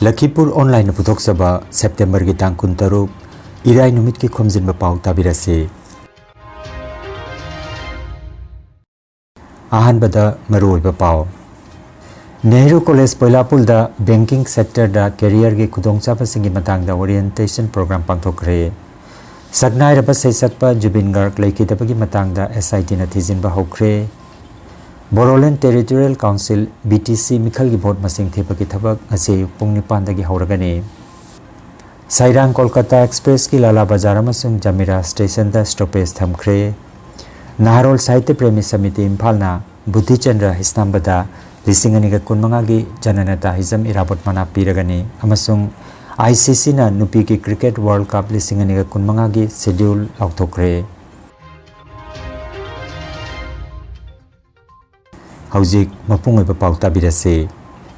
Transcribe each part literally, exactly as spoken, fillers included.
ꯂꯈꯤꯄꯨꯔ ꯑꯣꯟꯂꯥꯏꯟꯅ ꯄꯨꯊꯣꯛꯆꯕ ꯁꯦꯞꯇꯦꯝꯕꯔꯒꯤ ꯇꯥꯡ ꯀꯨꯟꯇꯔꯨꯛ, ꯏꯔꯥꯏ ꯅꯨꯃꯤꯠꯀꯤ ꯈꯣꯝꯖꯤꯟꯕ ꯄꯥꯎ ꯇꯥꯕꯤꯔꯁꯤ꯫ ꯑꯍꯥꯟꯕꯗ ꯃꯔꯨꯑꯣꯏꯕ ꯄꯥꯎ꯫ ꯅꯦꯍꯔꯨ ꯀꯣꯂꯦꯖ ꯄꯣꯏꯂꯥꯄꯨꯜꯗ ꯕꯦꯡꯀꯤꯡ ꯁꯦꯛꯇꯔꯗ ꯀꯦꯔꯤꯌꯔꯒꯤ ꯈꯨꯗꯣꯡꯆꯥꯕꯁꯤꯡꯒꯤ ꯃꯇꯥꯡꯗ ꯑꯣꯔꯤꯌꯦꯟꯇꯦꯁꯟ ꯄ꯭ꯔꯣꯒ꯭ꯔꯥꯝ ꯄꯥꯡꯊꯣꯛꯈ꯭ꯔꯦ꯫ ꯁꯛꯅꯥꯏꯔꯕ ꯁꯩꯁꯛꯄ ꯖꯨꯕꯤꯟ ꯒꯥꯔꯒ ꯂꯩꯈꯤꯗꯕꯒꯤ ꯃꯇꯥꯡꯗ ꯑꯦꯁ ꯑꯥꯏ ꯇꯤꯅ ꯊꯤꯖꯤꯟꯕ ꯍꯧꯈ꯭ꯔꯦ꯫ ꯕꯣꯔꯣꯂꯦꯟ territorial council, B T C, ꯃꯤꯈꯜꯒꯤ ꯚꯣꯠ ꯃꯁꯤꯡ ꯊꯤꯕꯒꯤ ꯊꯕꯛ ꯉꯁꯤ ꯑꯌꯨꯛ ꯄꯨꯡ ꯅꯤꯄꯥꯟꯗꯒꯤ ꯍꯧꯔꯒꯅꯤ꯫ ꯁꯥꯏꯔꯥꯡ ꯀꯣꯜꯀꯇꯥ ꯑꯦꯛꯁꯄ꯭ꯔꯦꯁꯀꯤ ꯂꯥꯂꯥ ꯕꯖꯥꯔ ꯑꯃꯁꯨꯡ ꯖꯃꯤꯔꯥ ꯁ꯭ꯇꯦꯁꯟꯗ ꯁ꯭ꯇꯣꯄꯦꯖ ꯊꯝꯈ꯭ꯔꯦ꯫ ꯅꯍꯥꯔꯣꯜ ꯁꯥꯍꯤꯇ꯭ꯌ ꯄ꯭ꯔꯦꯃꯤ ꯁꯃꯤꯇꯤ ꯏꯝꯐꯥꯜꯅ ꯕꯨꯙꯤꯆꯟꯗ꯭ꯔ ꯍꯤꯁꯅꯥꯝꯕꯗ ꯂꯤꯁꯤꯡ ꯑꯅꯤꯒ ꯀꯨꯟꯃꯉꯥꯒꯤ ꯖꯅꯅꯇꯥ ꯍꯤꯖꯝ ꯏꯔꯥꯕꯣꯠ ꯃꯅꯥ ꯄꯤꯔꯒꯅꯤ ꯑꯃꯁꯨꯡ ꯑꯥꯏ ꯁꯤ ꯁꯤꯅ ꯅꯨꯄꯤꯒꯤ ꯀ꯭ꯔꯤꯀꯦꯠ ꯋꯥꯔꯜꯗ ꯀꯞ ꯂꯤꯁꯤꯡ ꯑꯅꯤꯒ ꯀꯨꯟꯃꯉꯥꯒꯤ ꯁꯦꯗ꯭ꯌꯨꯜ ꯂꯥꯎꯊꯣꯛꯈ꯭ꯔꯦ꯫ ꯍꯧꯖꯤꯛ ꯃꯄꯨꯡ ꯑꯣꯏꯕ ꯄꯥꯎ ꯇꯥꯕꯤꯔꯁꯤ꯫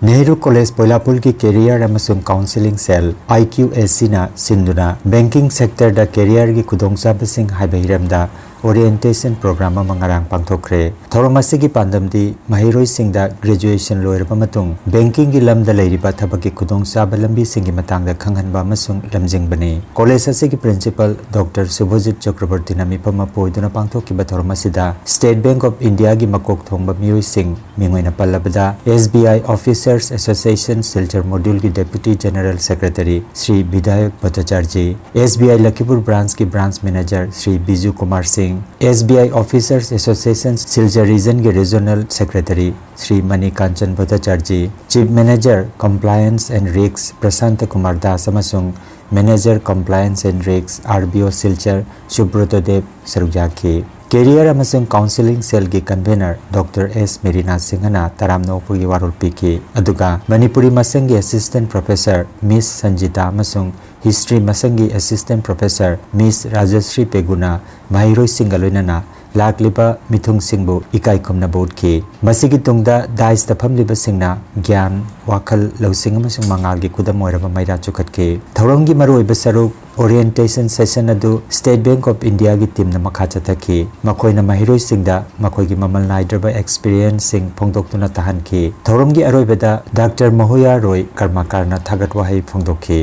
ꯅꯦꯍꯔꯨ ꯀꯣꯂꯦꯖ ꯄꯣꯏꯂꯥꯄꯨꯜꯒꯤ ꯀꯦꯔꯤꯌꯔ ꯑꯃꯁꯨꯡ ꯀꯥꯎꯟꯁꯤꯂꯤꯡ ꯁꯦꯜ, ꯑꯥꯏ ꯀ꯭ꯌꯨ ꯑꯦ ꯁꯤꯅ ꯁꯤꯟꯗꯨꯅ ꯕꯦꯡꯀꯤꯡ ꯁꯦꯛꯇꯔꯗ ꯀꯦꯔꯤꯌꯔꯒꯤ ꯈꯨꯗꯣꯡꯆꯥꯕꯁꯤꯡ ꯍꯥꯏꯕ ꯍꯤꯔꯝꯗ ꯑꯣꯔꯤꯌꯦꯟꯇꯦꯁꯟ ꯄ꯭ꯔꯣꯒ꯭ꯔꯥꯝ ꯑꯃ ꯉꯔꯥꯡ ꯄꯥꯡꯊꯣꯛꯈ꯭ꯔꯦ꯫ ꯊꯧꯔꯝ ꯑꯁꯤꯒꯤ ꯄꯥꯟꯗꯝꯗꯤ ꯃꯍꯩꯔꯣꯏꯁꯤꯡꯗ ꯒ꯭ꯔꯦꯖꯨꯑꯦꯁꯟ ꯂꯣꯏꯔꯕ ꯃꯇꯨꯡ ꯕꯦꯡꯀꯤꯡꯒꯤ ꯂꯝꯗ ꯂꯩꯔꯤꯕ ꯊꯕꯛꯀꯤ ꯈꯨꯗꯣꯡꯆꯥꯕ ꯂꯝꯕꯤꯁꯤꯡꯒꯤ ꯃꯇꯥꯡꯗ ꯈꯪꯍꯟꯕ ꯑꯃꯁꯨꯡ ꯂꯝꯖꯤꯡꯕꯅꯤ꯫ ꯀꯣꯂꯦꯖ ꯑꯁꯤꯒꯤ ꯄ꯭ꯔꯤꯟꯁꯤꯄꯜ ꯗꯣꯛꯇꯔ ꯁꯨꯚꯖꯤꯠ ꯆꯀ꯭ꯔꯕꯔꯇꯤꯅ ꯃꯤꯐꯝ ꯑꯃ ꯄꯨ ꯑꯣꯏꯗꯨꯅ ꯄꯥꯡꯊꯣꯛꯈꯤꯕ ꯊꯧꯔꯝ ꯑꯁꯤꯗ ꯁ꯭ꯇꯦꯠ ꯕꯦꯡꯛ ꯑꯣꯐ ꯏꯟꯗꯤꯌꯥꯒꯤ ꯃꯀꯣꯛ ꯊꯣꯡꯕ ꯃꯤꯑꯣꯏꯁꯤꯡ, ꯃꯤꯡ ꯑꯣꯏꯅ ꯄꯜꯂꯕꯗ, S B I officers association Silchar ꯃꯣꯗ꯭ꯌꯨꯜꯒꯤ deputy general secretary Shri Bidhayak Bhattacharjee, S B I Lakhipur ꯕ꯭ꯔꯥꯟꯆꯀꯤ branch manager Shri Biju Kumar Singh, S B I officers association Silchar ꯔꯤꯖꯟꯒꯤ regional secretary Shri Mani Kanchan Bhattacharjee, chief manager compliance and risk Prasanta Kumar Das ꯑꯃꯁꯨꯡ manager compliance and risk, R B O Silchar, ꯁꯨꯕ꯭ꯔꯇꯣꯗꯦꯕ ꯁꯔꯨꯛ ꯌꯥꯈꯤ꯫ Career ꯑꯃꯁꯨꯡ counselling ꯁꯦꯜꯒꯤ convener doctor ꯑꯦꯁ Marina ꯁꯤꯡꯍꯅ ꯇꯔꯥꯝꯅ ꯑꯣꯛꯄꯒꯤ ꯋꯥꯔꯣꯜ ꯄꯤꯈꯤ, ꯑꯗꯨꯒ ꯃꯅꯤꯄꯨꯔꯤ ꯃꯁꯪꯒꯤ ꯑꯦꯁꯤꯁꯇꯦꯟꯠ ꯄ꯭ꯔꯣꯐꯦꯁꯔ ꯃꯤꯁ ꯁꯟꯖꯤꯇꯥ ꯑꯃꯁꯨꯡ ꯍꯤꯁꯇ꯭ꯔꯤ ꯃꯁꯪꯒꯤ ꯑꯦꯁꯤꯁꯇꯦꯟꯠ ꯄ꯭ꯔꯣꯐꯦꯁꯔ ꯃꯤꯁ ꯔꯥꯖꯁ꯭ꯔꯤ ꯄꯦꯒꯨꯅ ꯃꯍꯩꯔꯣꯏꯁꯤꯡꯒ ꯂꯣꯏꯅꯅ ꯂꯥꯛꯂꯤꯕ ꯃꯤꯊꯨꯡꯁꯤꯡꯕꯨ ꯏꯀꯥꯏ ꯈꯨꯝꯅꯕ ꯎꯠꯈꯤ꯫ ꯃꯁꯤꯒꯤ ꯇꯨꯡꯗ dais ꯇ ꯐꯝꯂꯤꯕꯁꯤꯡꯅ ꯒ꯭ꯌꯥꯟ, ꯋꯥꯈꯜ, ꯂꯧꯁꯤꯡ ꯑꯃꯁꯨꯡ ꯃꯉꯥꯜꯒꯤ ꯈꯨꯗꯝ ꯑꯣꯏꯔꯕ ꯃꯩꯔꯥ ꯆꯨꯈꯠꯈꯤ꯫ ꯊꯧꯔꯝꯒꯤ ꯃꯔꯨꯑꯣꯏꯕ ꯁꯔꯨꯛ orientation session ꯑꯗꯨ State Bank of India ꯒꯤ team ꯅ ꯃꯈꯥ ꯆꯠꯊꯈꯤ꯫ ꯃꯈꯣꯏꯅ ꯃꯍꯩꯔꯣꯏꯁꯤꯡꯗ ꯃꯈꯣꯏꯒꯤ ꯃꯃꯜ ꯅꯥꯏꯗ꯭ꯔꯕ experience ꯁꯤꯡ ꯐꯣꯡꯗꯣꯛꯇꯨꯅ ꯇꯥꯍꯟꯈꯤ꯫ ꯊꯧꯔꯝꯒꯤ ꯑꯔꯣꯏꯕꯗ Doctor ꯃꯍꯨꯌꯥ ꯔꯣꯏ ꯀꯔꯃꯀꯥꯔꯅ ꯊꯥꯒꯠ ꯋꯥꯍꯩ ꯐꯣꯡꯗꯣꯛꯈꯤ꯫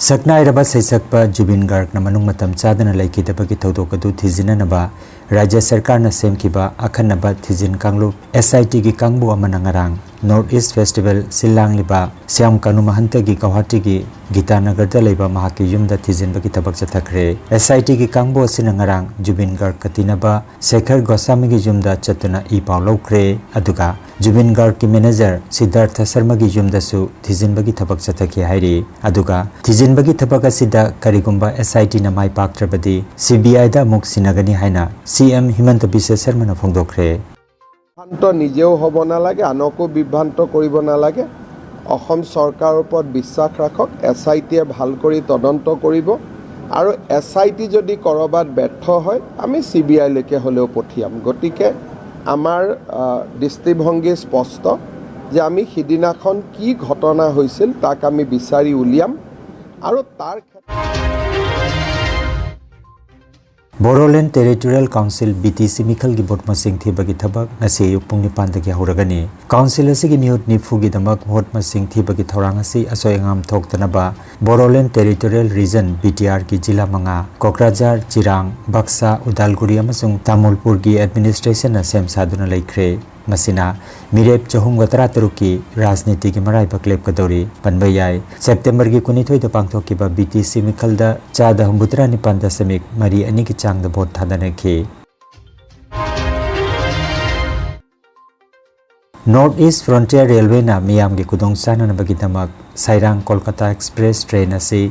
ꯁꯛꯅꯥꯏꯔꯕ ꯁꯩꯁꯛꯄ ꯖꯨꯕꯤꯟ ꯒꯥꯔꯒꯅ ꯃꯅꯨꯡ ꯃꯇꯝ ꯆꯥꯗꯅ ꯂꯩꯈꯤꯗꯕꯒꯤ ꯊꯧꯗꯣꯛ ꯑꯗꯨ ꯊꯤꯖꯤꯟꯅꯅꯕ ꯔꯥꯖ꯭ꯌ ꯁꯔꯀꯥꯔꯅ ꯁꯦꯝꯈꯤꯕ ꯑꯈꯟꯅꯕ ꯊꯤꯖꯤꯟ ꯀꯥꯡꯂꯨꯞ S I T ꯒꯤ ꯀꯥꯡꯕꯨ ꯑꯃꯅ ꯉꯔꯥꯡ North East Festival ꯁꯤꯜ ꯂꯥꯡꯂꯤꯕ ꯁ꯭ꯌꯥꯝ ꯀꯥꯅꯨ ꯃꯍꯟꯇꯒꯤ ꯒꯧꯍꯥꯇꯤꯒꯤ ꯒꯤꯇꯥꯅꯒꯔꯗ ꯂꯩꯕ ꯃꯍꯥꯛꯀꯤ ꯌꯨꯝꯗ ꯊꯤꯖꯤꯟꯕꯒꯤ ꯊꯕꯛ ꯆꯠꯊꯈ꯭ꯔꯦ꯫ S I T ꯒꯤ ꯀꯥꯡꯕꯨ ꯑꯁꯤꯅ ꯉꯔꯥꯡ ꯖꯨꯕꯤꯟ ꯒꯥꯔꯒ ꯀꯇꯤꯅꯕ ꯁꯦꯈꯔ ꯒꯣꯁꯥꯃꯤꯒꯤ ꯌꯨꯝꯗ ꯆꯠꯇꯨꯅ ꯏ ꯄꯥꯎ ꯂꯧꯈ꯭ꯔꯦ꯫ ꯑꯗꯨꯒ ꯖꯨꯕꯤꯟ ꯒꯥꯔꯒꯀꯤ manager ꯁꯤꯗꯥꯔꯊ ꯁꯔꯃꯒꯤ ꯌꯨꯝꯗꯁꯨ ꯊꯤꯖꯤꯟꯕꯒꯤ ꯊꯕꯛ ꯆꯠꯊꯈꯤ ꯍꯥꯏꯔꯤ꯫ ꯑꯗꯨꯒ ꯊꯤꯖꯤꯟꯕꯒꯤ ꯊꯕꯛ ꯑꯁꯤꯗ ꯀꯔꯤꯒꯨꯝꯕ S I T ꯅ ꯃꯥꯏ ꯄꯥꯛꯇ꯭ꯔꯕꯗꯤ C B I ꯗ ꯑꯃꯨꯛ ꯁꯤꯟꯅꯒꯅꯤ ꯍꯥꯏꯅ C M ꯍꯤꯃꯟꯇ ꯕꯤꯁ꯭ꯋ ꯁꯔꯃꯅ ꯐꯣꯡꯗꯣꯛꯈ꯭ꯔꯦ꯫ বিভ্ৰান্ত নিজেও হ'ব নালাগে, আনকো বিভ্ৰান্ত কৰিব নালাগে। অসম চৰকাৰৰ ওপৰত বিশ্বাস ৰাখক, এছ আই টিয়ে ভাল কৰি তদন্ত কৰিব আৰু এছ আই টি যদি ক'ৰবাত ব্যৰ্থ হয়, আমি চি বি আইলৈকে হ'লেও পঠিয়াম। গতিকে আমাৰ, আহ, দৃষ্টিভংগী স্পষ্ট যে আমি সিদিনাখন কি ঘটনা হৈছিল, তাক আমি বিচাৰি উলিয়াম আৰু তাৰ ক্ষেত্ৰত Bodoland Territorial Council, B T C ꯃꯤꯈꯜꯒꯤ ꯚꯣꯠ ꯃꯁꯤꯡ ꯊꯤꯕꯒꯤ ꯊꯕꯛ ꯉꯁꯤ ꯑꯌꯨꯛ ꯄꯨꯡ ꯅꯤꯄꯥꯟꯗꯒꯤ ꯍꯧꯔꯒꯅꯤ꯫ Council ꯑꯁꯤꯒꯤ ꯃꯤꯍꯨꯠ ꯅꯤꯐꯨꯒꯤꯗꯃꯛ ꯚꯣꯠ ꯃꯁꯤꯡ ꯊꯤꯕꯒꯤ ꯊꯧꯔꯥꯡ ꯑꯁꯤ ꯑꯁꯣꯏ ꯑꯉꯥꯝ ꯊꯣꯛꯇꯅꯕ Bodoland Territorial Region, B T R ꯒꯤ ꯖꯤꯂꯥ ꯃꯉꯥ, ꯀꯣꯀ꯭ꯔꯥꯖꯥꯔ, ꯆꯤꯔꯥꯡ, ꯕꯛꯁꯥ, ꯎꯗꯥꯜꯒꯨꯔꯤ ꯑꯃꯁꯨꯡ ꯇꯥꯃꯨꯜꯄꯨꯔꯒꯤ administration ꯅ ꯁꯦꯝ ꯁꯥꯗꯨꯅ ꯂꯩꯈ꯭ꯔꯦ꯫ ꯃꯁꯤꯅ ꯃꯤꯔꯦꯞ ꯆꯍꯨꯝꯒ ꯇꯔꯥꯇꯔꯨꯛꯀꯤ ꯔꯥꯖꯅꯤꯇꯤꯒꯤ ꯃꯔꯥꯏꯕꯛ ꯂꯦꯞꯀꯗꯧꯔꯤ꯫ ꯄꯟꯕ ꯌꯥꯏ, ꯁꯦꯞꯇꯦꯝꯕꯔꯒꯤ ꯀꯨꯟꯅꯤꯊꯣꯏꯗ ꯄꯥꯡꯊꯣꯛꯈꯤꯕ B T C ꯃꯤꯈꯜꯗ ꯆꯥꯗ ꯍꯨꯝꯐꯨꯇꯔꯥ ꯅꯤꯄꯥꯟ ꯗꯁꯃꯤꯛ ꯃꯔꯤ ꯑꯅꯤꯒꯤ ꯆꯥꯡꯗ vote ꯊꯥꯗꯅꯈꯤ꯫ North East Frontier Railway ꯅ ꯃꯤꯌꯥꯝꯒꯤ ꯈꯨꯗꯣꯡꯆꯥꯅꯅꯕꯒꯤꯗꯃꯛ ꯁꯥꯏꯔꯥꯡ ꯀꯣꯜꯀꯇꯥ Express train ꯑꯁꯤ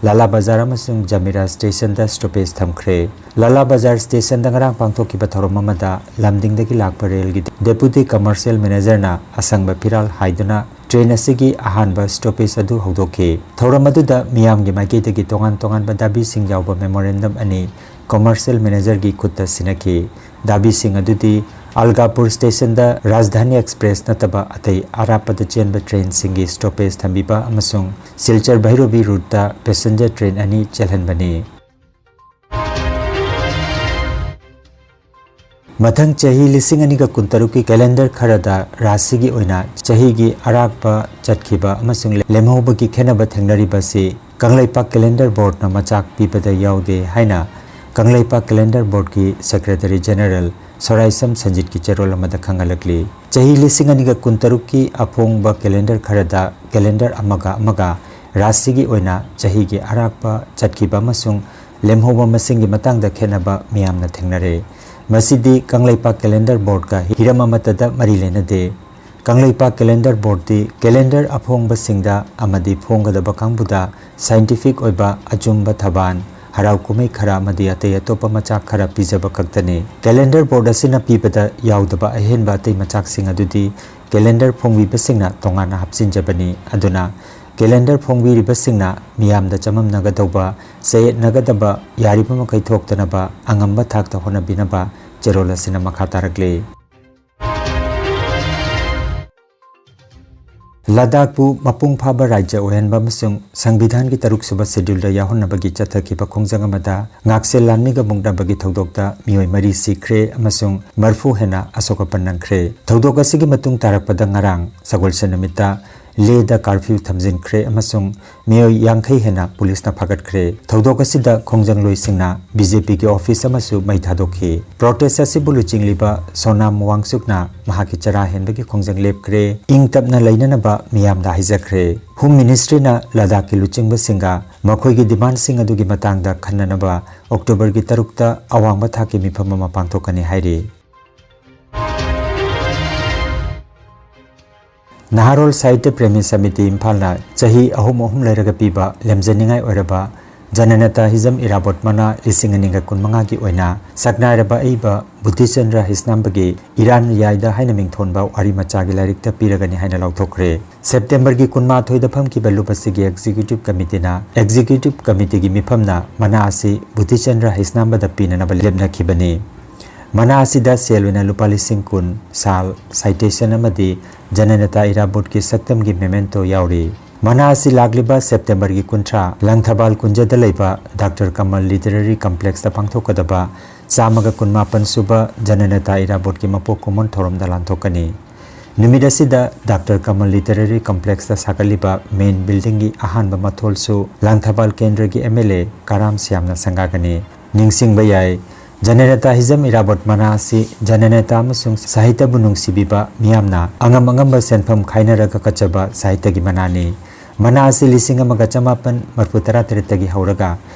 ꯂꯥꯂꯥ ꯕꯖꯥꯔ ꯑꯃꯁꯨꯡ ꯖꯃꯤꯔꯥ ꯁ꯭ꯇꯦꯁꯟꯗ ꯁ꯭ꯇꯣꯄꯦꯖ ꯊꯝꯈ꯭ꯔꯦ꯫ ꯂꯥꯂꯥ ꯕꯖꯥꯔ ꯁ꯭ꯇꯦꯁꯟꯗ ꯉꯔꯥꯡ ꯄꯥꯡꯊꯣꯛꯈꯤꯕ ꯊꯧꯔꯝ ꯑꯃꯗ ꯂꯝꯗꯤꯡꯗꯒꯤ ꯂꯥꯛꯄ ꯔꯦꯜꯒꯤ ꯗꯦꯄꯨꯇꯤ ꯀꯃꯔꯁꯤꯌꯦꯜ ꯃꯦꯅꯦꯖꯔꯅ ꯑꯁꯪꯕ ꯐꯤꯔꯥꯜ ꯍꯥꯏꯗꯨꯅ ꯇ꯭ꯔꯦꯟ ꯑꯁꯤꯒꯤ ꯑꯍꯥꯟꯕ ꯁ꯭ꯇꯣꯄꯦꯖ ꯑꯗꯨ ꯍꯧꯗꯣꯛꯈꯤ꯫ ꯊꯧꯔꯝ ꯑꯗꯨꯗ ꯃꯤꯌꯥꯝꯒꯤ ꯃꯥꯏꯀꯩꯗꯒꯤ ꯇꯣꯉꯥꯟ ꯇꯣꯉꯥꯟꯕ ꯗꯥꯕꯤꯁꯤꯡ ꯌꯥꯎꯕ ꯃꯦꯃꯣꯔꯦꯟꯗꯝ ꯑꯅꯤ ꯀꯃꯔꯁꯤꯌꯦꯜ ꯃꯦꯅꯦꯖꯔꯒꯤ ꯈꯨꯠꯇ ꯁꯤꯟꯅꯈꯤ꯫ ꯗꯥꯕꯤꯁꯤꯡ ꯑꯗꯨꯗꯤ ꯑꯜꯒꯥꯄꯨꯔ ꯁ꯭ꯇꯦꯁꯟꯗ ꯔꯥꯖꯙꯥꯅꯤ ꯑꯦꯛꯁꯄ꯭ꯔꯦꯁ ꯅꯠꯇꯕ ꯑꯇꯩ ꯑꯔꯥꯞꯄꯗ ꯆꯦꯟꯕ ꯇ꯭ꯔꯦꯟꯁꯤꯡꯒꯤ ꯁ꯭ꯇꯣꯄꯦꯖ ꯊꯝꯕꯤꯕ ꯑꯃꯁꯨꯡ ꯁꯤꯜꯆꯔ ꯚꯩꯔꯣꯕꯤ ꯔꯨꯠꯇ ꯄꯦꯁꯦꯟꯖꯔ ꯇ꯭ꯔꯦꯟ ꯑꯅꯤ ꯆꯦꯜꯍꯟꯕꯅꯤ꯫ ꯃꯊꯪ ꯆꯍꯤ ꯂꯤꯁꯤꯡ ꯑꯅꯤꯒ ꯀꯨꯟꯇꯔꯨꯛꯀꯤ ꯀꯦꯂꯦꯟꯗꯔ ꯈꯔꯗ ꯔꯥꯁꯤꯒꯤ ꯑꯣꯏꯅ ꯆꯍꯤꯒꯤ ꯑꯔꯥꯛꯄ ꯆꯠꯈꯤꯕ ꯑꯃꯁꯨꯡ ꯂꯦꯝꯍꯧꯕꯒꯤ ꯈꯦꯠꯅꯕ ꯊꯦꯡꯅꯔꯤꯕꯁꯤ ꯀꯪꯂꯩꯄꯥꯛ ꯀꯦꯂꯦꯟꯗꯔ ꯕꯣꯔꯗꯅ ꯃꯆꯥꯛ ꯄꯤꯕꯗ ꯌꯥꯎꯗꯦ ꯍꯥꯏꯅ ꯀꯪꯂꯩꯄꯥꯛ ꯀꯦꯂꯦꯟꯗꯔ ꯕꯣꯔꯗꯀꯤ ꯁꯦꯀ꯭ꯔꯦꯇꯔꯤ ꯖꯦꯅꯔꯦꯜ ꯁꯣꯔꯥꯏꯁꯝ ꯁꯟꯖꯤꯠꯀꯤ ꯆꯦꯔꯣꯜ ꯑꯃꯗ ꯈꯪꯍꯜꯂꯛꯂꯤ꯫ ꯆꯍꯤ ꯂꯤꯁꯤꯡ ꯑꯅꯤꯒ ꯀꯨꯟꯇꯔꯨꯛꯀꯤ ꯑꯐꯣꯡꯕ ꯀꯦꯂꯦꯟꯗꯔ ꯈꯔꯗ ꯀꯦꯂꯦꯟꯗꯔ ꯑꯃꯒ ꯑꯃꯒ ꯔꯥꯁꯤꯒꯤ ꯑꯣꯏꯅ ꯆꯍꯤꯒꯤ ꯑꯔꯥꯛꯄ ꯆꯠꯈꯤꯕ ꯑꯃꯁꯨꯡ ꯂꯦꯝꯍꯧꯕ ꯃꯁꯤꯡꯒꯤ ꯃꯇꯥꯡꯗ ꯈꯦꯠꯅꯕ ꯃꯤꯌꯥꯝꯅ ꯊꯦꯡꯅꯔꯦ꯫ ꯃꯁꯤꯗꯤ ꯀꯪꯂꯩꯄꯥꯛ ꯀꯦꯂꯦꯟꯗꯔ ꯕꯣꯔꯗꯀ ꯍꯤꯔꯝ ꯑꯃꯠꯇꯗ ꯃꯔꯤ ꯂꯩꯅꯗꯦ꯫ ꯀꯪꯂꯩꯄꯥꯛ ꯀꯦꯂꯦꯟꯗꯔ ꯕꯣꯔꯗꯇꯤ ꯀꯦꯂꯦꯟꯗꯔ ꯑꯐꯣꯡꯕꯁꯤꯡꯗ ꯑꯃꯗꯤ ꯐꯣꯡꯒꯗꯕ ꯀꯥꯡꯕꯨꯗ ꯁꯥꯏꯟꯇꯤꯐꯤꯛ ꯑꯣꯏꯕ ꯑꯆꯨꯝꯕ ꯊꯕꯥꯟ, ꯍꯔꯥꯎ ꯀꯨꯝꯍꯩ ꯈꯔ ꯑꯃꯗꯤ ꯑꯇꯩ ꯑꯇꯣꯞꯄ ꯃꯆꯥꯛ ꯈꯔ ꯄꯤꯖꯕ ꯈꯛꯇꯅꯤ꯫ ꯀꯦꯂꯦꯟꯗꯔ ꯕꯣꯔꯗ ꯑꯁꯤꯅ ꯄꯤꯕꯗ ꯌꯥꯎꯗꯕ ꯑꯍꯦꯟꯕ ꯑꯇꯩ ꯃꯆꯥꯛꯁꯤꯡ ꯑꯗꯨꯗꯤ ꯀꯦꯂꯦꯟꯗꯔ ꯐꯣꯡꯕꯤꯕꯁꯤꯡꯅ ꯇꯣꯉꯥꯟꯅ ꯍꯥꯞꯆꯤꯟꯖꯕꯅꯤ꯫ ꯑꯗꯨꯅ ꯀꯦꯂꯦꯟꯗꯔ ꯐꯣꯡꯕꯤꯔꯤꯕꯁꯤꯡꯅ ꯃꯤꯌꯥꯝꯗ ꯆꯃꯝꯅꯒꯗꯧꯕ, ꯆꯌꯦꯠꯅꯒꯗꯕ ꯌꯥꯔꯤꯕ ꯃꯈꯩ ꯊꯣꯛꯇꯅꯕ ꯑꯉꯝꯕ ꯊꯥꯛꯇ ꯍꯣꯠꯅꯕꯤꯅꯕ ꯆꯦꯔꯣꯜ ꯑꯁꯤꯅ ꯃꯈꯥ ꯇꯥꯔꯛꯂꯤ꯫ ꯂꯗꯥꯈꯄꯨ ꯃꯄꯨꯡ ꯐꯥꯕ ꯔꯥꯖ꯭ꯌ ꯑꯣꯏꯍꯟꯕ ꯑꯃꯁꯨꯡ ꯁꯪꯕꯤꯙꯥꯟꯒꯤ ꯇꯔꯨꯛꯁꯨꯕ ꯁꯦꯗ꯭ꯌꯨꯜꯗ ꯌꯥꯎꯍꯟꯅꯕꯒꯤ ꯆꯠꯊꯈꯤꯕ ꯈꯣꯡꯖꯪ ꯑꯃꯗ ꯉꯥꯛꯁꯦꯜ ꯂꯥꯟꯃꯤꯒ ꯃꯨꯛꯅꯕꯒꯤ ꯊꯧꯗꯣꯛꯇ ꯃꯤꯑꯣꯏ ꯃꯔꯤ ꯁꯤꯈ꯭ꯔꯦ ꯑꯃꯁꯨꯡ ꯃꯔꯐꯨ ꯍꯦꯟꯅ ꯑꯁꯣꯛ ꯑꯄꯟ ꯅꯪꯈ꯭ꯔꯦ꯫ ꯊꯧꯗꯣꯛ ꯑꯁꯤꯒꯤ ꯃꯇꯨꯡ ꯇꯥꯔꯛꯄꯗ ꯉꯔꯥꯡ ꯁꯒꯣꯜꯁꯦꯟ ꯅꯨꯃꯤꯠꯇ ꯂꯦꯗ ꯀꯥꯔꯐ꯭ꯌꯨ ꯊꯝꯖꯤꯟꯈ꯭ꯔꯦ ꯑꯃꯁꯨꯡ ꯃꯤꯑꯣꯏ ꯌꯥꯡꯈꯩ ꯍꯦꯟꯅ ꯄꯨꯂꯤꯁꯅ ꯐꯥꯒꯠꯈ꯭ꯔꯦ꯫ ꯊꯧꯗꯣꯛ ꯑꯁꯤꯗ ꯈꯣꯡꯖꯪꯂꯣꯏꯁꯤꯡꯅ ꯕꯤ ꯖꯦ ꯄꯤꯒꯤ ꯑꯣꯐꯤꯁ ꯑꯃꯁꯨ ꯃꯩ ꯊꯥꯗꯣꯛꯈꯤ꯫ ꯄ꯭ꯔꯣꯇꯦꯁ ꯑꯁꯤꯕꯨ ꯂꯨꯆꯤꯡꯂꯤꯕ ꯁꯣꯅꯥꯝ ꯋꯥꯡꯆꯨꯛꯅ ꯃꯍꯥꯛꯀꯤ ꯆꯔꯥ ꯍꯦꯟꯕꯒꯤ ꯈꯣꯡꯖꯪ ꯂꯦꯞꯈ꯭ꯔꯦ꯫ ꯏꯪ ꯇꯞꯅ ꯂꯩꯅꯅꯕ ꯃꯤꯌꯥꯝꯗ ꯍꯥꯏꯖꯈ꯭ꯔꯦ꯫ ꯍꯣꯝ ꯃꯤꯅꯤꯁꯇ꯭ꯔꯤꯅ ꯂꯗꯥꯈꯀꯤ ꯂꯨꯆꯤꯡꯕꯁꯤꯡꯒ ꯃꯈꯣꯏꯒꯤ ꯗꯤꯃꯥꯟꯁꯤꯡ ꯑꯗꯨꯒꯤ ꯃꯇꯥꯡꯗ ꯈꯟꯅꯅꯕ ꯑꯣꯛꯇꯣꯕꯔꯒꯤ ꯇꯔꯨꯛꯇ ꯑꯋꯥꯡꯕ ꯊꯥꯛꯀꯤ ꯃꯤꯐꯝ ꯑꯃ ꯄꯥꯡꯊꯣꯛꯀꯅꯤ ꯍꯥꯏꯔꯤ꯫ ꯅꯍꯥꯔꯣꯜ ꯁꯥꯍꯤꯇ꯭ꯌ ꯄ꯭ꯔꯦꯃꯤ ꯁꯃꯤꯇꯤ ꯏꯝꯐꯥꯜꯅ ꯆꯍꯤ ꯑꯍꯨꯝ ꯑꯍꯨꯝ ꯂꯩꯔꯒ ꯄꯤꯕ ꯂꯦꯝꯖꯅꯤꯡꯉꯥꯏ ꯑꯣꯏꯔꯕ ꯖꯅꯅꯦꯇꯥ ꯍꯤꯖꯝ ꯏꯔꯥꯕꯣꯠ ꯃꯅꯥ ꯂꯤꯁꯤꯡ ꯑꯅꯤꯒ ꯀꯨꯟꯃꯉꯥꯒꯤ ꯑꯣꯏꯅ ꯁꯛꯅꯥꯏꯔꯕ ꯑꯏꯕ ꯕꯨꯙꯤꯆꯟꯗ꯭ꯔ ꯍꯤꯁꯅꯥꯝꯕꯒꯤ ꯏꯔꯥꯟ ꯌꯥꯏꯗ ꯍꯥꯏꯅ ꯃꯤꯡꯊꯣꯟꯕ ꯋꯥꯔꯤ ꯃꯆꯥꯒꯤ ꯂꯥꯏꯔꯤꯛꯇ ꯄꯤꯔꯒꯅꯤ ꯍꯥꯏꯅ ꯂꯥꯎꯊꯣꯛꯈ꯭ꯔꯦ꯫ ꯁꯦꯞꯇꯦꯝꯕꯔꯒꯤ ꯀꯨꯟꯃꯥꯊꯣꯏꯗ ꯐꯝꯈꯤꯕ ꯂꯨꯞ ꯑꯁꯤꯒꯤ ꯑꯦꯛꯖꯤꯀ꯭ꯌꯨꯇꯤꯚ ꯀꯃꯤꯇꯤꯅ ꯑꯦꯛꯖꯤꯀ꯭ꯌꯨꯇꯤꯚ ꯀꯃꯤꯇꯤꯒꯤ ꯃꯤꯐꯝꯅ ꯃꯅꯥ ꯑꯁꯤ ꯕꯨꯙꯤꯆꯟꯗ꯭ꯔ ꯍꯤꯁꯅꯥꯝꯕꯗ ꯄꯤꯅꯅꯕ ꯂꯦꯞꯅꯈꯤꯕꯅꯤ꯫ ꯃꯅꯥ ꯑꯁꯤꯗ ꯁꯦꯜ ꯑꯣꯏꯅ ꯂꯨꯄꯥ ꯂꯤꯁꯤꯡ ꯀꯨꯟ, ꯁꯥꯜ, ꯁꯥꯏꯇꯦꯁꯟ ꯑꯃꯗꯤ ꯖꯅꯅꯦꯇꯥ ꯏꯔꯥꯕꯣꯠꯀꯤ ꯁꯛꯇꯝꯒꯤ ꯃꯦꯃꯦꯟꯇꯣ ꯌꯥꯎꯔꯤ꯫ ꯃꯅꯥ ꯑꯁꯤ ꯂꯥꯛꯂꯤꯕ ꯁꯦꯞꯇꯦꯝꯕꯔꯒꯤ ꯀꯨꯟꯊ꯭ꯔꯥ, ꯂꯪꯊꯕꯥꯜ ꯀꯨꯟꯖꯗ ꯂꯩꯕ ꯗꯥꯛꯇꯔ ꯀꯃꯜ ꯂꯤꯇꯔꯦꯔꯤ ꯀꯝꯄ꯭ꯂꯦꯛꯁꯇ ꯄꯥꯡꯊꯣꯛꯀꯗꯕ ꯆꯥꯝꯃꯒ ꯀꯨꯟꯃꯥꯄꯟ ꯁꯨꯕ ꯖꯅꯅꯦꯇꯥ ꯏꯔꯥꯕꯣꯠꯀꯤ ꯃꯄꯣꯛ ꯀꯨꯝꯑꯣꯟ ꯊꯧꯔꯝꯗ ꯂꯥꯟꯊꯣꯛꯀꯅꯤ꯫ ꯅꯨꯃꯤꯠ ꯑꯁꯤꯗ ꯗꯥꯛꯇꯔ ꯀꯃꯜ ꯂꯤꯇꯔꯦꯔꯤ ꯀꯝꯄ꯭ꯂꯦꯛꯁꯇ ꯁꯥꯒꯠꯂꯤꯕ ꯃꯦꯟ ꯕꯤꯜꯗꯤꯡꯒꯤ ꯑꯍꯥꯟꯕ ꯃꯊꯣꯜꯁꯨ ꯂꯪꯊꯕꯥꯜ ꯀꯦꯟꯗ꯭ꯔꯒꯤ ꯑꯦꯝ ꯑꯦꯜ ꯑꯦ ꯀꯔꯥꯝ ꯁ꯭ꯌꯥꯝꯅ ꯁꯪꯒꯥꯒꯅꯤ꯫ ꯅꯤꯡꯁꯤꯡꯕ ꯌꯥꯏ, ꯖꯅꯅꯦꯇꯥ ꯍꯤꯖꯝ ꯏꯔꯥꯕꯣꯠ ꯃꯅꯥ ꯑꯁꯤ ꯖꯅꯅꯦꯇꯥ ꯑꯃꯁꯨꯡ ꯁꯥꯍꯤꯇ꯭ꯌꯕꯨ ꯅꯨꯡꯁꯤꯕꯤꯕ ꯃꯤꯌꯥꯝꯅ ꯑꯉꯝ ꯑꯉꯝꯕ ꯁꯦꯟꯐꯝ ꯈꯥꯏꯅꯔꯒ ꯀꯠꯆꯕ ꯁꯥꯍꯤꯇ꯭ꯌꯒꯤ ꯃꯅꯥꯅꯤ꯫ ꯃꯅꯥ ꯑꯁꯤ ꯂꯤꯁꯤꯡ ꯑꯃꯒ ꯆꯃꯥꯄꯟ ꯃꯔꯤꯐꯨ ꯇꯔꯥ ꯇꯔꯦꯠꯇꯒꯤ ꯍꯧꯔꯒ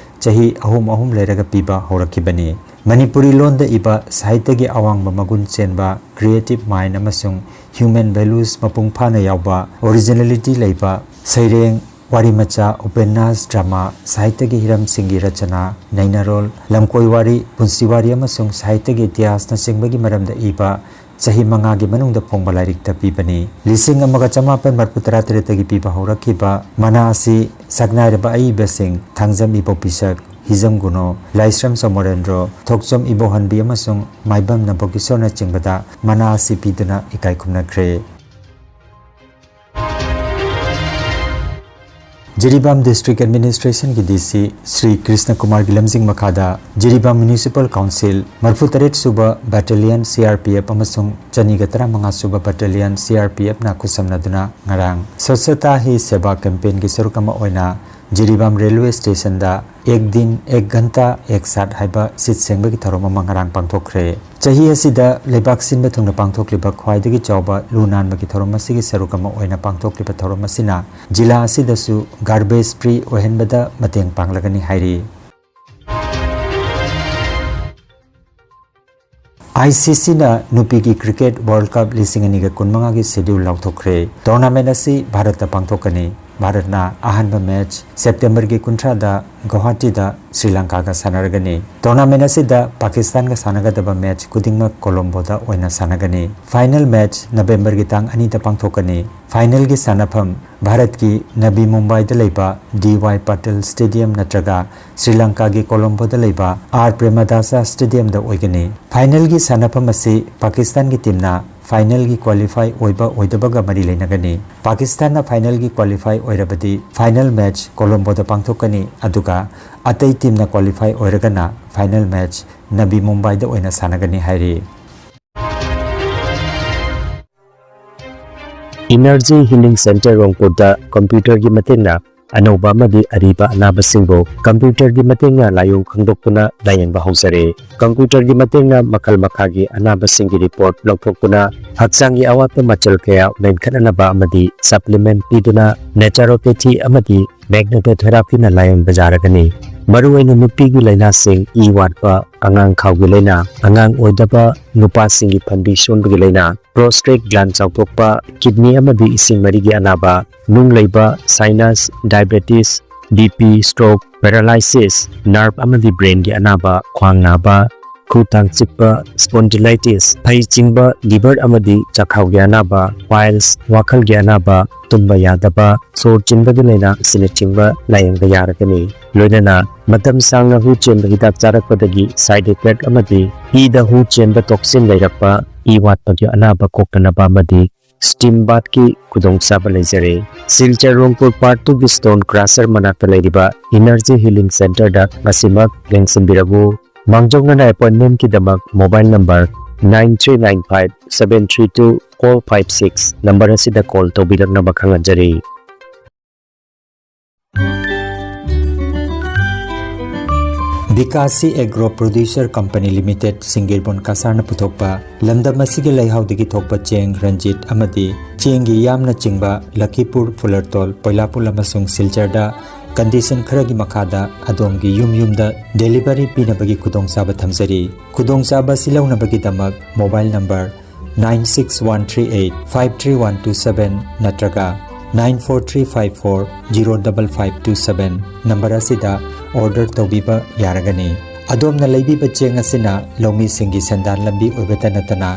ꯆꯍꯤ ꯑꯍꯨꯝ ꯑꯍꯨꯝ ꯂꯩꯔꯒ ꯄꯤꯕ ꯍꯧꯔꯛꯈꯤꯕꯅꯤ꯫ ꯃꯅꯤꯄꯨꯔꯤ ꯂꯣꯟꯗ ꯏꯕ ꯁꯥꯍꯤꯇ꯭ꯌꯒꯤ ꯑꯋꯥꯡꯕ ꯃꯒꯨꯟ ꯆꯦꯟꯕ, creative mind ꯑꯃꯁꯨꯡ human values ꯃꯄꯨꯡ ꯐꯥꯅ ꯌꯥꯎꯕ, originality ꯂꯩꯕ ꯁꯩꯔꯦꯡ, ꯋꯥꯔꯤ ꯃꯆꯥ, ꯎꯄꯦꯟꯅꯥꯁ, ꯗ꯭ꯔꯃꯥ, ꯁꯥꯍꯤꯇ꯭ꯌꯒꯤ ꯍꯤꯔꯝꯁꯤꯡꯒꯤ ꯔꯆꯅꯥ, ꯅꯩꯅꯔꯣꯜ, ꯂꯝꯀꯣꯏ ꯋꯥꯔꯤ, ꯄꯨꯟꯁꯤ ꯋꯥꯔꯤ ꯑꯃꯁꯨꯡ ꯁꯥꯍꯤꯇ꯭ꯌꯒꯤ ꯏꯇꯤꯍꯥꯁꯅꯆꯤꯡꯕꯒꯤ ꯃꯔꯝꯗ ꯏꯕ ꯆꯍꯤ ꯃꯉꯥꯒꯤ ꯃꯅꯨꯡꯗ ꯐꯣꯡꯕ ꯂꯥꯏꯔꯤꯛꯇ ꯄꯤꯕꯅꯤ꯫ ꯂꯤꯁꯤꯡ ꯑꯃꯒ ꯆꯃꯥꯄꯟ ꯃꯔꯤꯐꯨ ꯇꯔꯥ ꯇꯔꯦꯠꯇꯒꯤ ꯄꯤꯕ ꯍꯧꯔꯛꯈꯤꯕ ꯃꯅꯥ ꯑꯁꯤ ꯁꯛꯅꯥꯏꯔꯕ ꯑꯏꯕꯁꯤꯡ ꯊꯥꯡꯖꯝ ꯏꯕꯣ ꯄꯤꯁꯛ, ꯍꯤꯖꯝ ꯒꯨꯅꯣ, ꯂꯥꯏꯁ꯭ꯔꯝ ꯁꯣꯃꯣꯔꯦꯟꯗ꯭ꯔꯣ, ꯊꯣꯛꯆꯣꯝ ꯏꯕꯣꯍꯟꯕꯤ ꯑꯃꯁꯨꯡ ꯃꯥꯏꯕꯝ ꯅꯕꯣꯀꯤꯁꯣꯔꯅꯆꯤꯡꯕꯗ ꯃꯅꯥ ꯑꯁꯤ ꯄꯤꯗꯨꯅ ꯏꯀꯥꯏ ꯈꯨꯝꯅꯈ꯭ꯔꯦ꯫ ꯖꯤꯔꯤꯕꯥꯝ ꯗꯤꯁꯇ꯭ꯔꯤꯛ ꯑꯦꯗꯃꯤꯅꯤꯁꯇ꯭ꯔꯦꯁꯟꯒꯤ ꯗꯤ ꯁꯤ ꯁ꯭ꯔꯤ ꯀ꯭ꯔꯤꯁꯅ ꯀꯨꯃꯥꯔꯒꯤ ꯂꯝꯖꯤꯡ ꯃꯈꯥꯗ ꯖꯤꯔꯤꯕꯥꯝ ꯃ꯭ꯌꯨꯅꯤꯁꯤꯄꯥꯜ ꯀꯥꯎꯟꯁꯤꯜ ꯃꯔꯤꯐꯨ ꯇꯔꯦꯠ ꯁꯨꯕ ꯕꯦꯇꯥꯂꯤꯌꯟ ꯁꯤ ꯑꯥꯔ ꯄꯤ ꯑꯦꯐ ꯑꯃꯁꯨꯡ ꯆꯅꯤꯒ ꯇꯔꯥꯃꯉꯥ ꯁꯨꯕ ꯕꯦꯇꯥꯂꯤꯌꯟ ꯁꯤ ꯑꯥꯔ ꯄꯤ ꯑꯦꯐꯅ ꯈꯨꯠꯁꯝꯅꯗꯨꯅ ꯉꯔꯥꯡ ꯁ꯭ꯋꯆꯇꯥ ꯍꯤ ꯁꯦꯕꯥ ꯀꯦꯝꯄꯦꯟꯒꯤ ꯁꯔꯨꯛ ꯑꯃ ꯑꯣꯏꯅ ꯖꯤꯔꯤꯕꯥꯝ ꯔꯦꯜꯋꯦ ꯁ꯭ꯇꯦꯁꯟꯗ ꯑꯦꯛ ꯗꯤꯟ ꯑꯦꯛ ꯘꯟꯇꯥ ꯑꯦꯛ ꯁꯥꯠ ꯍꯥꯏꯕ ꯁꯤꯠ ꯁꯦꯡꯕꯒꯤ ꯊꯧꯔꯝ ꯑꯃ ꯉꯔꯥꯡ ꯄꯥꯡꯊꯣꯛꯈ꯭ꯔꯦ꯫ ꯆꯍꯤ ꯑꯁꯤꯗ ꯂꯩꯕꯥꯛ ꯁꯤꯟꯕ ꯊꯨꯡꯅ ꯄꯥꯡꯊꯣꯛꯂꯤꯕ ꯈ꯭ꯋꯥꯏꯗꯒꯤ ꯆꯥꯎꯕ ꯂꯨ ꯅꯥꯟꯕꯒꯤ ꯊꯧꯔꯝ ꯑꯁꯤꯒꯤ ꯁꯔꯨꯛ ꯑꯃ ꯑꯣꯏꯅ ꯄꯥꯡꯊꯣꯛꯂꯤꯕ ꯊꯧꯔꯝ ꯑꯁꯤꯅ ꯖꯤꯂꯥ ꯑꯁꯤꯗꯁꯨ garbage free ꯑꯣꯏꯍꯟꯕꯗ ꯃꯇꯦꯡ ꯄꯥꯡꯂꯒꯅꯤ ꯍꯥꯏꯔꯤ꯫ ꯑꯥꯏ ꯁꯤ ꯁꯤꯅ ꯅꯨꯄꯤꯒꯤ ꯀ꯭ꯔꯤꯀꯦꯠ ꯋꯥꯔꯜꯗ ꯀꯞ ꯂꯤꯁꯤꯡ ꯑꯅꯤꯒ ꯀꯨꯟꯃꯉꯥꯒꯤ ꯁꯦꯗ꯭ꯌꯨꯜ ꯂꯥꯎꯊꯣꯛꯈ꯭ꯔꯦ꯫ ꯇꯣꯔꯅꯥꯃꯦꯟ ꯑꯁꯤ ꯚꯥꯔꯠꯇ ꯄꯥꯡꯊꯣꯛꯀꯅꯤ꯫ ꯚꯥꯔꯠꯅ ꯑꯍꯥꯟꯕ ꯃꯦꯆ ꯁꯦꯞꯇꯦꯝꯕꯔꯒꯤ ꯀꯨꯟꯊ꯭ꯔꯥꯗ ꯒꯧꯍꯥꯇꯤꯗ ꯁ꯭ꯔꯤ ꯂꯪꯀꯥꯒ ꯁꯥꯟꯅꯔꯒꯅꯤ꯫ ꯇꯣꯔꯅꯥꯃꯦꯟ ꯑꯁꯤꯗ ꯄꯥꯀꯤꯁꯇꯥꯟꯒ ꯁꯥꯟꯅꯒꯗꯕ ꯃꯦꯆ ꯈꯨꯗꯤꯡꯃꯛ ꯀꯣꯂꯣꯝꯕꯣꯗ ꯑꯣꯏꯅ ꯁꯥꯟꯅꯒꯅꯤ꯫ ꯐꯥꯏꯅꯦꯜ ꯃꯦꯆ ꯅꯕꯦꯝꯕꯔꯒꯤ ꯇꯥꯡ ꯑꯅꯤꯗ ꯄꯥꯡꯊꯣꯛꯀꯅꯤ꯫ ꯐꯥꯏꯅꯦꯜꯒꯤ ꯁꯥꯟꯅꯐꯝ ꯚꯥꯔꯠꯀꯤ ꯅꯕꯤ ꯃꯨꯝꯕꯥꯏꯗ ꯂꯩꯕ ꯗꯤ ꯋꯥꯏ ꯄꯥꯇꯤꯜ ꯁ꯭ꯇꯦꯗꯤꯌꯝ ꯅꯠꯇ꯭ꯔꯒ ꯁ꯭ꯔꯤ ꯂꯪꯀꯥꯒꯤ ꯀꯣꯂꯣꯝꯕꯣꯗ ꯂꯩꯕ ꯑꯥꯔ ꯄ꯭ꯔꯦꯃꯗꯥꯁꯥ ꯁ꯭ꯇꯦꯗꯤꯌꯝꯗ ꯑꯣꯏꯒꯅꯤ꯫ ꯐꯥꯏꯅꯦꯜꯒꯤ ꯁꯥꯟꯅꯐꯝ ꯑꯁꯤ ꯄꯥꯀꯤꯁꯇꯥꯟꯒꯤ ꯇꯤꯝꯅ ꯐꯥꯏꯅꯦꯜꯒꯤ ꯀ꯭ꯋꯥꯂꯤꯐꯥꯏ ꯑꯣꯏꯕ ꯑꯣꯏꯗꯕꯒ ꯃꯔꯤ ꯂꯩꯅꯒꯅꯤ꯫ ꯄꯥꯀꯤꯁꯇꯥꯟꯅ ꯐꯥꯏꯅꯦꯜꯒꯤ ꯀ꯭ꯋꯥꯂꯤꯐꯥꯏ ꯑꯣꯏꯔꯕꯗꯤ ꯐꯥꯏꯅꯦꯜ ꯃꯦꯆ ꯀꯣꯂꯣꯝꯕꯣꯗ ꯄꯥꯡꯊꯣꯛꯀꯅꯤ, ꯑꯗꯨꯒ ꯑꯇꯩ ꯇꯤꯝꯅ ꯀ꯭ꯋꯥꯂꯤꯐꯥꯏ ꯑꯣꯏꯔꯒꯅ ꯐꯥꯏꯅꯦꯜ ꯃꯦꯆ ꯅꯕꯤ ꯃꯨꯝꯕꯥꯏꯗ ꯑꯣꯏꯅ ꯁꯥꯟꯅꯒꯅꯤ ꯍꯥꯏꯔꯤ꯫ Energy Healing Center ꯔꯣꯡꯄꯨꯔꯗ ꯀꯝꯄ꯭ꯌꯨꯇꯔꯒꯤ ꯃꯇꯦꯡꯅ ꯑꯅꯧꯕ ꯑꯃꯗꯤ ꯑꯔꯤꯕ ꯑꯅꯥꯕꯁꯤꯡꯕꯨ ꯀꯝꯄ꯭ꯌꯨꯇꯔꯒꯤ ꯃꯇꯦꯡꯅ ꯂꯥꯏꯑꯣꯡ ꯈꯪꯗꯣꯛꯇꯨꯅ ꯂꯥꯌꯦꯡꯕ ꯍꯧꯖꯔꯦ꯫ ꯀꯝꯄ꯭ꯌꯨꯇꯔꯒꯤ ꯃꯇꯦꯡꯅ ꯃꯈꯜ ꯃꯈꯥꯒꯤ ꯑꯅꯥꯕꯁꯤꯡꯒꯤ ꯔꯤꯄꯣꯔꯠ ꯂꯧꯊꯣꯛꯇꯨꯅ ꯍꯛꯆꯥꯡꯒꯤ ꯑꯋꯥꯠꯄ ꯃꯆꯜ ꯀꯌꯥ ꯃꯦꯟꯈꯠꯅꯅꯕ ꯑꯃꯗꯤ ꯁꯄ꯭ꯂꯤꯃꯦꯟꯠ ꯄꯤꯗꯨꯅ naturopathy ꯑꯃꯗꯤ magnetotherapiꯅ ꯂꯥꯌꯦꯡꯕ ꯌꯥꯔꯒꯅꯤ꯫ ꯃꯔꯨꯑꯣꯏꯅ ꯅꯨꯄꯤꯒꯤ ꯂꯥꯏꯅꯥꯁꯤꯡ, ꯏ ꯋꯥꯠꯄ, ꯑꯉꯥꯡ ꯈꯥꯎꯒꯤ ꯂꯥꯏꯅꯥ, ꯑꯉꯥꯡ ꯑꯣꯏꯗꯕ, ꯅꯨꯄꯥꯁꯤꯡꯒꯤ ꯐꯟꯕꯤ ꯁꯣꯟꯕꯒꯤ ꯂꯥꯏꯅꯥ, prostate gland ꯆꯥꯎꯊꯣꯛꯄ, ꯀꯤꯗꯅꯤ ꯑꯃꯗꯤ ꯏꯁꯤꯡ ꯃꯔꯤꯒꯤ ꯑꯅꯥꯕ, ꯅꯨꯡ ꯂꯩꯕ, sinus, diabetes, BP, stroke, paralysis, nerve ꯑꯃꯗꯤ brainꯒꯤ ꯑꯅꯥꯕ, ꯈ꯭ꯋꯥꯡ ꯅꯥꯕ, ꯈꯨ ꯇꯥꯡ ꯆꯤꯛꯄ, spondylitis, ꯐꯩ ꯆꯤꯡꯕ, liver ꯑꯃꯗꯤ ꯆꯈꯥꯎꯒꯤ ꯑꯅꯥꯕ, piles, ꯋꯥꯈꯜꯒꯤ ꯑꯅꯥꯕ, ꯇꯨꯝꯕ ꯌꯥꯗꯕ, ꯁꯣꯔ ꯆꯤꯟꯕꯒꯤ ꯂꯥꯏꯅꯥ ꯑꯁꯤꯅꯆꯤꯡꯕ ꯂꯥꯌꯦꯡꯕ ꯌꯥꯔꯒꯅꯤ꯫ ꯂꯣꯏꯅꯅ ꯃꯇꯝ ꯁꯥꯡꯅ ꯍꯨ ꯆꯦꯟꯕ ꯍꯤꯗꯥꯛ ꯆꯥꯔꯛꯄꯗꯒꯤ side effect ꯑꯃꯗꯤ ꯏꯗ ꯍꯨ ꯆꯦꯟꯕ toxin ꯂꯩꯔꯛꯄ, ꯏ ꯋꯥꯠꯄꯒꯤ ꯑꯅꯥꯕ ꯀꯣꯛꯇꯅꯕ ꯑꯃꯗꯤ steam bathꯀꯤ ꯈꯨꯗꯣꯡꯆꯥꯕ ꯂꯩꯖꯔꯦ꯫ ꯁꯤꯜꯆꯔ ꯔꯣꯡꯄꯨꯔ Part Twoꯒꯤ stone crusher ꯃꯅꯥꯛꯇ ꯂꯩꯔꯤꯕ Energy Healing Centerꯗ ꯉꯁꯤꯃꯛ ꯂꯦꯡꯁꯤꯟꯕꯤꯔꯛꯎ꯫ ꯃꯥꯡꯖꯧꯅꯅ appointmentꯀꯤꯗꯃꯛ mobile number nine three nine five seven three two four five six number ꯑꯁꯤꯗ call ꯇꯧꯕꯤꯔꯛꯅꯕ ꯈꯪꯍꯟꯖꯔꯤ꯫ ꯕꯤꯀꯥꯁꯤ ꯑꯦꯒ꯭ꯔꯣ ꯄ꯭ꯔꯣꯗ꯭ꯌꯨꯁꯔ ꯀꯝꯄꯅꯤ ꯂꯤꯃꯤꯇꯦꯗ, ꯁꯤꯡꯒꯤꯔꯕꯣꯟ ꯀꯁꯥꯔꯅ ꯄꯨꯊꯣꯛꯄ ꯂꯝꯗꯝ ꯑꯁꯤꯒꯤ ꯂꯩꯍꯥꯎꯗꯒꯤ ꯊꯣꯛꯄ ꯆꯦꯡ ꯔꯟꯖꯤꯠ ꯑꯃꯗꯤ ꯆꯦꯡꯒꯤ ꯌꯥꯝꯅ ꯆꯤꯡꯕ ꯂꯈꯤꯄꯨꯔ, ꯐꯨꯂꯔꯇꯣꯜ, ꯄꯣꯏꯂꯥꯄꯨꯜ ꯑꯃꯁꯨꯡ ꯁꯤꯜꯆꯔꯗ ꯀꯟꯗꯤꯁꯟ ꯈꯔꯒꯤ ꯃꯈꯥꯗ ꯑꯗꯣꯝꯒꯤ ꯌꯨꯝ ꯌꯨꯝꯗ ꯗꯦꯂꯤꯚꯔꯤ ꯄꯤꯅꯕꯒꯤ ꯈꯨꯗꯣꯡꯆꯥꯕ ꯊꯝꯖꯔꯤ꯫ ꯈꯨꯗꯣꯡꯆꯥꯕ ꯑꯁꯤ ꯂꯧꯅꯕꯒꯤꯗꯃꯛ mobile number nine six one three eight five three one two seven ꯅꯠꯇ꯭ꯔꯒ nine four three five four zero double five two seven number ꯑꯁꯤꯗ ꯑꯣꯔꯗꯔ ꯇꯧꯕꯤꯕ ꯌꯥꯔꯒꯅꯤ꯫ ꯑꯗꯣꯝꯅ ꯂꯩꯕꯤꯕ ꯆꯦꯡ ꯑꯁꯤꯅ ꯂꯧꯃꯤꯁꯤꯡꯒꯤ ꯁꯦꯟꯗꯥꯟ ꯂꯝꯕꯤ ꯑꯣꯏꯕꯇ ꯅꯠꯇꯅ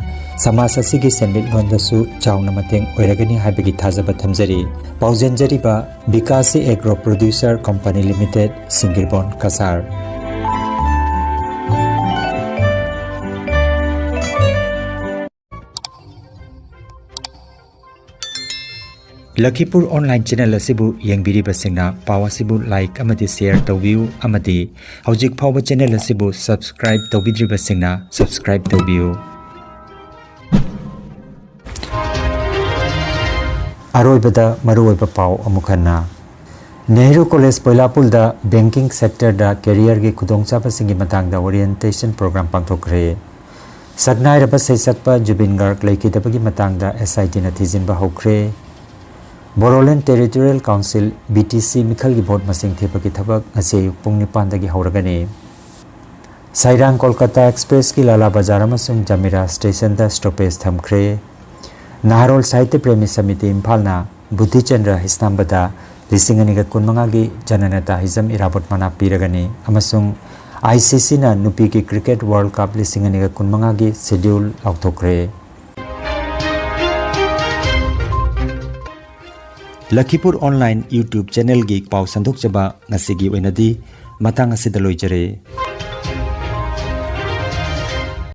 ꯁꯃꯥꯖ ꯑꯁꯤꯒꯤ ꯁꯦꯟꯃꯤꯠꯂꯣꯟꯗꯁꯨ ꯆꯥꯎꯅ ꯃꯇꯦꯡ ꯑꯣꯏꯔꯒꯅꯤ ꯍꯥꯏꯕꯒꯤ ꯊꯥꯖꯕ ꯊꯝꯖꯔꯤ꯫ ꯄꯥꯎꯖꯦꯟꯖꯔꯤꯕ Bikashi agro producer company limited, Singirbon Kasar. Lakhipur online channel ꯑꯁꯤꯕꯨ ꯌꯦꯡꯕꯤꯔꯤꯕꯁꯤꯡꯅ ꯄꯥꯎ ꯑꯁꯤꯕꯨ ꯂꯥꯏꯛ ꯑꯃꯗꯤ ꯁꯦꯌꯔ ꯇꯧꯕꯤꯌꯨ ꯑꯃꯗꯤ ꯍꯧꯖꯤꯛ ꯐꯥꯎꯕ ꯆꯦꯅꯦꯜ ꯑꯁꯤꯕꯨ ꯁꯕꯁꯀ꯭ꯔꯥꯏꯕ ꯇꯧꯕꯤꯗ꯭ꯔꯤꯕꯁꯤꯡꯅ ꯁꯕꯁꯀ꯭ꯔꯥꯏꯕ ꯇꯧꯕꯤꯌꯨ꯫ ꯑꯔꯣꯏꯕꯗ ꯃꯔꯨꯑꯣꯏꯕ ꯄꯥꯎ ꯑꯃꯨꯛ ꯍꯟꯅ꯫ ꯅꯦꯍꯔꯨ ꯀꯣꯂꯦꯖ ꯕꯣꯏꯂꯥꯄꯨꯜꯗ ꯕꯦꯡꯀꯤꯡ ꯁꯦꯛꯇꯔꯗ ꯀꯦꯔꯤꯌꯔꯒꯤ ꯈꯨꯗꯣꯡꯆꯥꯕꯁꯤꯡꯒꯤ ꯃꯇꯥꯡꯗ ꯑꯣꯔꯤꯌꯦꯟꯇꯦꯁꯟ ꯄ꯭ꯔꯣꯒ꯭ꯔꯥꯝ ꯄꯥꯡꯊꯣꯛꯈ꯭ꯔꯦ꯫ ꯁꯛꯅꯥꯏꯔꯕ ꯁꯩꯁꯛꯄ ꯖꯨꯕꯤꯟ ꯒꯥꯔꯒ ꯂꯩꯈꯤꯗꯕꯒꯤ ꯃꯇꯥꯡꯗ ꯑꯦꯁ ꯑꯥꯏ ꯇꯤꯅ ꯊꯤꯖꯤꯟꯕ ꯍꯧꯈ꯭ꯔꯦ꯫ ꯕꯣꯔꯣꯂꯦꯟ territorial council, B T C, ꯃꯤꯈꯜꯒꯤ ꯚꯣꯠ ꯃꯁꯤꯡ ꯊꯤꯕꯒꯤ ꯊꯕꯛ ꯉꯁꯤ ꯑꯌꯨꯛ ꯄꯨꯡ ꯅꯤꯄꯥꯟꯗꯒꯤ ꯍꯧꯔꯒꯅꯤ꯫ ꯁꯩꯔꯥꯡ ꯀꯣꯜꯀꯇꯥ ꯑꯦꯛꯁꯄ꯭ꯔꯦꯁꯀꯤ ꯂꯥꯂꯥ ꯕꯖꯥꯔ ꯑꯃꯁꯨꯡ ꯖꯃꯤꯔꯥ ꯁ꯭ꯇꯦꯁꯟꯗ ꯁ꯭ꯇꯣꯄꯦꯖ ꯊꯝꯈ꯭ꯔꯦ꯫ ꯅꯍꯥꯔꯣꯜ ꯁꯥꯍꯤꯇ꯭ꯌ ꯄ꯭ꯔꯦꯃꯤ ꯁꯃꯤꯇꯤ ꯏꯝꯐꯥꯜꯅ ꯕꯨꯙꯤꯆꯟꯗ꯭ꯔ ꯍꯤꯁꯅꯥꯝꯕꯗ ꯂꯤꯁꯤꯡ ꯑꯅꯤꯒ ꯀꯨꯟꯃꯉꯥꯒꯤ ꯖꯅꯅꯦꯇꯥ ꯍꯤꯖꯝ ꯏꯔꯥꯕꯣꯠ ꯃꯅꯥ ꯄꯤꯔꯒꯅꯤ ꯑꯃꯁꯨꯡ ꯑꯥꯏ ꯁꯤ ꯁꯤꯅ ꯅꯨꯄꯤꯒꯤ ꯀ꯭ꯔꯤꯀꯦꯠ ꯋꯥꯔꯜꯗ ꯀꯞ ꯂꯤꯁꯤꯡ ꯑꯅꯤꯒ ꯀꯨꯟꯃꯉꯥꯒꯤ ꯁꯦꯗ꯭ꯌꯨꯜ ꯂꯥꯎꯊꯣꯛꯈ꯭ꯔꯦ꯫ ꯂꯈꯤꯄꯨꯔ ꯑꯣꯟꯂꯥꯏꯟ YouTube ꯆꯦꯅꯦꯜꯒꯤ ꯄꯥꯎ ꯁꯟꯗꯣꯛꯆꯕ ꯉꯁꯤꯒꯤ ꯑꯣꯏꯅꯗꯤ ꯃꯇꯥꯡ ꯑꯁꯤꯗ ꯂꯣꯏꯖꯔꯦ꯫